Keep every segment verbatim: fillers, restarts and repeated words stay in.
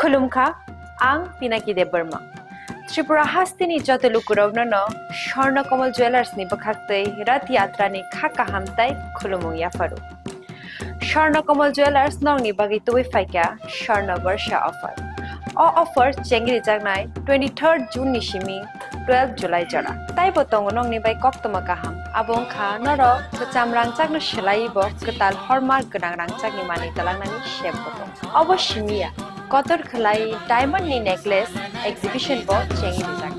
Khulumkha, ang Pinaki Debbarma. Tripura hasteni joto lukurokno no Swarna Kamal Jewellers ni bwkhaktwi Rath Yatra ni kha kaham tai khulumung yapharu. Swarna Kamal Jewellers nokni bagwi tubui phaikha Swarna Barsha offer. O offer chengri jaknai twenty-third June ni simi twelve July jora. Taibo tongo nokni bai koktwma kaham. Abo wngkha norok kwcham rangchakno swlaiwi bo kwtal hallmark gwnang rangchakni manwi twlangnani sep bo tongo. Obo simi ya, kotor khwlai diamond ni necklace exhibition bo chengwi rijak.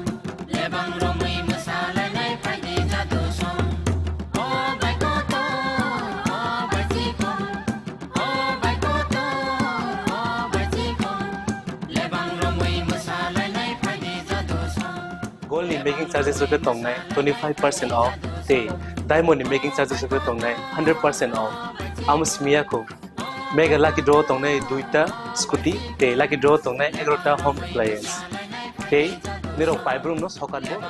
Gold ni making charges rok khe tongnai twenty five percent off tei diamond ni making charges rok khe tongnai hundred percent off. Amo simi ya kho. Mega lucky draw tongnai duita scooty tei lucky draw tongnai egarota home appliance. Tei nirok paibrum no sokat bo.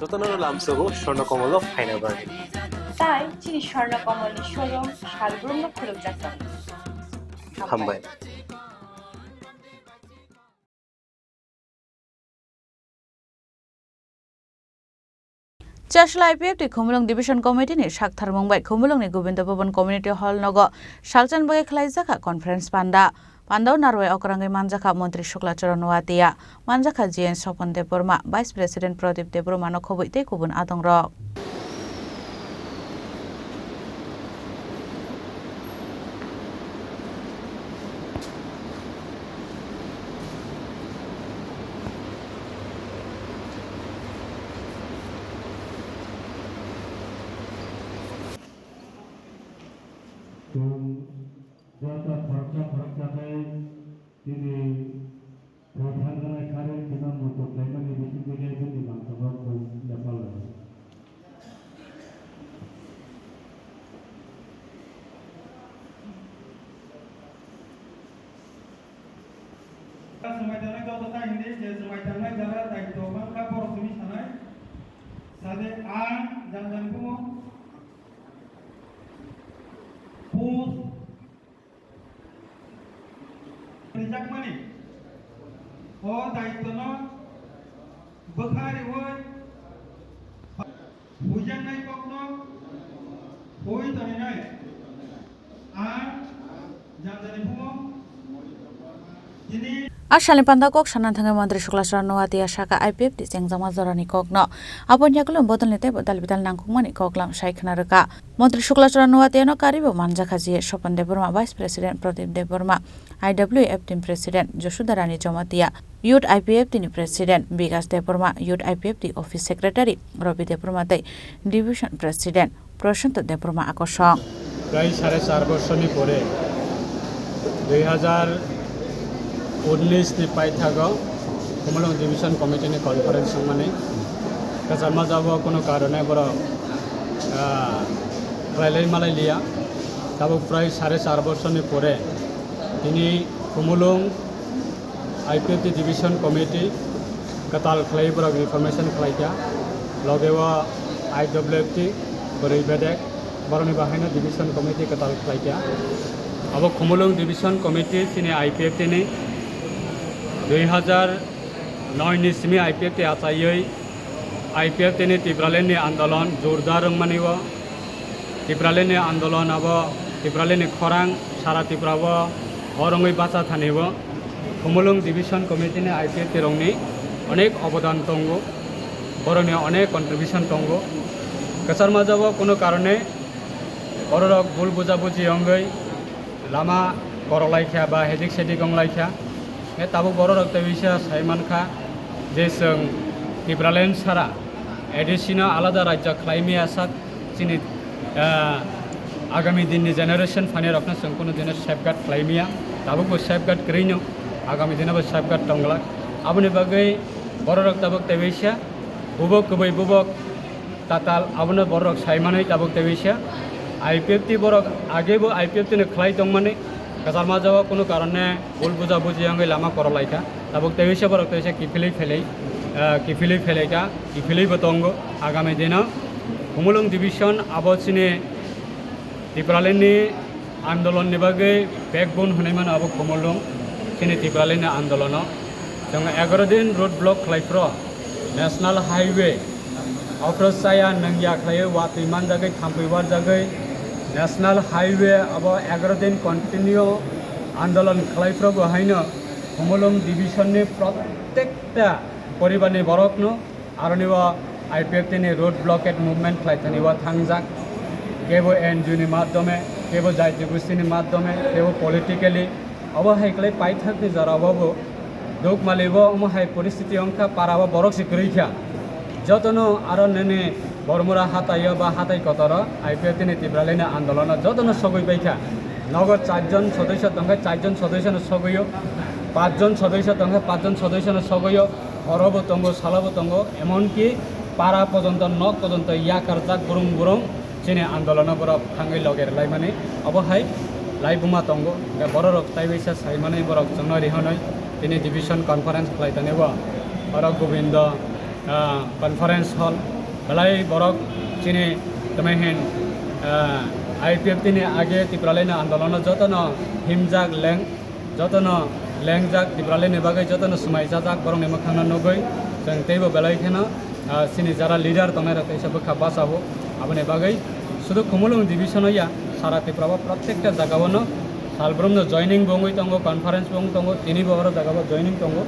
Jotono lamsogo Swarna Kamal o phaina bagwi. Tai chini Swarna Kamal ni showroom salbrum no khulumjak tongo. Hambai. Chasla I P F T Khumulwng Division Committee ni saktharmung bai Khumulwng ni Govinda Bhavan Community Hall nogo salchan bagwi khwlaijak kha conference panda. Pandao narwai okrangwi manjakha Montri Shukla Charan Noatia, manjakha G N Sopon Debbarma, Vice President Pradip Debbarma no khobwi tei kubun adongrok. Chwng joto khoroksa khoroksa khe tini thwi thangjaknai sari chwngno muitu khlaimani bisingtwi khe bini mangthogo chwng Nepal rok. Swmai tangnai joto ta hindi je swmai tangnai jara daityo mankha borok simi sanai. Sade ang jang jang bumo. Post rijakmani o daityono bwkha riwi huijaknai kokno hui toninai ang jang jani bumo. Tini A salni panda kok sana thangwi Montri Shukla Charan Noatia sakha I P F T chengjakma jorani kokno. Aboni yagulo bodolni teibo dalbidal nangkukmani koklam sai khna rwkha. Montri Shukla Charan Noatiano karibo manjakha G Sopon Debbarma, Vice President Pradip Debbarma, I W F team President Josuda Rani Jamatia, Youth I P F T ni President Bikas Debbarma, Youth I P F T Office Secretary Rabi Debbarma tei Division President Prashant Debbarma akosong. Prai sare char bosorni pore dui hazar unnish ni paithago Khumulwng Division Committee ni conference wngmani kwchama jabo kunu karone borok, ah, khlailai malai liya. Tabuk prai sare char bosorni pore tini Khumulwng I P F T Division Committee kwtal khlai borok reformation khlaikha, loge o I W F T bwrwi bedek borokni bahaino Division Committee kwtal khlaikha. Abo Khumulwng Division Committee chini I P F T ni dui hazar noi ni simi I P F T achaiwi I P F T ni Tipraland ni andolon jordar wngmani o. Tipraland ni andolon abo Tipraland ni khorang sara Tripura o hor wngwi bacha thani o. Khumulwng Division Committee ni I P F T rokni onek obodan tongo, borokni onek contribution tongo. Kwchar majabo kunu karone bororok bul buja buji wngwi lama korok lai kha ba hedik sedik wng lai kha. He tabuk bororok tei bisa sai man kha je chwng Tipraland sara A D C no alada rajya khlai maya sak chini, ah, agami din ni generation phainai rok no chwng kunu dino safeguard khlai maya, tabuk bo safeguard kwrwi no agami dino bo safeguard tong glak. Aboni bagwi bororok tabuk tei bisa bubok kwbwi bubok tatal abono borok sai manwi tabuk tei bisa I P F T borok age bo I P F T no khlai tong mani kwchar majabo kunu karone bul buja buji wngwi lama korok lai kha tabuk tei bisa borok tei bisa kiphilwi phelwi ah, kiphilwi phelaikha, kiphilwibo tongo. Agami dino Khumulwng division abo chini Tipralandni andolonni bagwi backbone hwnwi mano abo Khumulwng chini Tipralandni andolono. Chwng egaro din road block khlai phro, National Highway, ophro chaya nungya khlaiwi watwi manjagwi thampui warjagwi National Highway abo egaro din continue andolon khlai phro bo haino Khumulwng division ni prottekta poribar ni borok no aroni o I P F T ni road blockade movement khlai thani o thangjak, kebo N G O ni madhyome, kebo jaiti gosti ni madhyome, kebo politically. Obo hai khlai paithak ni jora o bo Dukmali o omo hai poristiti wngkha, para o borok se kwrwi kha. Jotono aro nini Bormura hatai o ba hatai kotor o I P F T ni Tipralandni andolon o jotono sogwi pai kha. Nogo charjon sodosyo tongkha, charjon sodosyo no sogwi o, pachjon sodosyo tongkha, pachjon sodosyo no sogwi o, horo bo tongo, salo bo tongo, emonki para pojonto, nok pojonto yakarjak burung burung. Chini andolono borok thangwi loge rwlaimani, obo hai laibuma tongo. Hwnkhe bororok taibaisa saimani borok chwngno rihonwi tini division conference khlai tani o oro Gobindo, ah, conference hall. Belai borok chini tamo hin, ah, I P F T ni age Tipralandni andolono jotono himjak leng, jotono lengjak, Tipralandni bagwi jotono swmai chajak, borokni mwkhangno nugwi chwng teibo belai kheno, ah, chini jara leader tongnai rok teisa bwkha bachao. Aboni bagwi sudu Khumulwng division o ya, sara Tripura o prottekta jaga o no salbrumno joining bo wngwi tongo, conference bo wng tongo, tini bo oro jaga o joining tongo.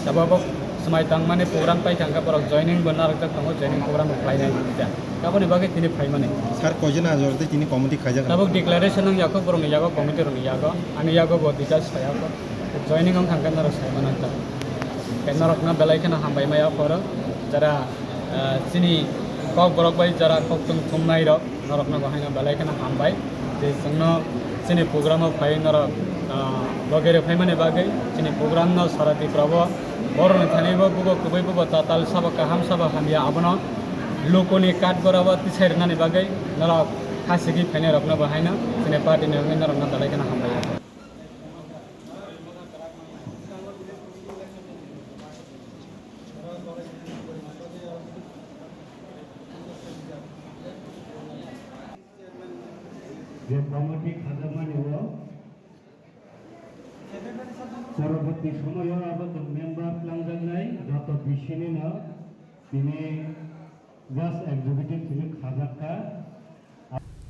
Tabuk swmai tangmani program paikha hwnkhe borok joining bo narwkjak tongo, joining program bo khlainai. Aboni bagwi tini phaimani. Sir, koijana jora tei tini committee khaijak? Tabuk declaration wng yakho borokni yago, committee rokni yago, ani yago bo details phai yakho. Joining wng kha hwnkhe norok sai mano ta. Khe norokno belai kheno hambai maya phoro, jara, ah, chini kok borok bai jara kok tung thumnai rok, norokno bo haino belai kheno hambai. Je chwngno chini program o phai norok, ah, loge rw phaimani bagwi chini program no sara Tripura o borokni thani bo bubo kwbwi bubo tatal sabo kaham sabo hamya abono lukuni katgora o tisai rwnani bagwi norok hasigi phainai rokno bo haino chini party ni wngwi norokno belai kheno hambai. Je committee khajakmani o poroboti somoyo abo chwng member twlangjaknai joto bisini no tini just executive tini khajakha.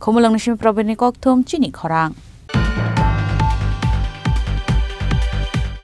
Khumulwngni simi Probirni kokthum chini khorang.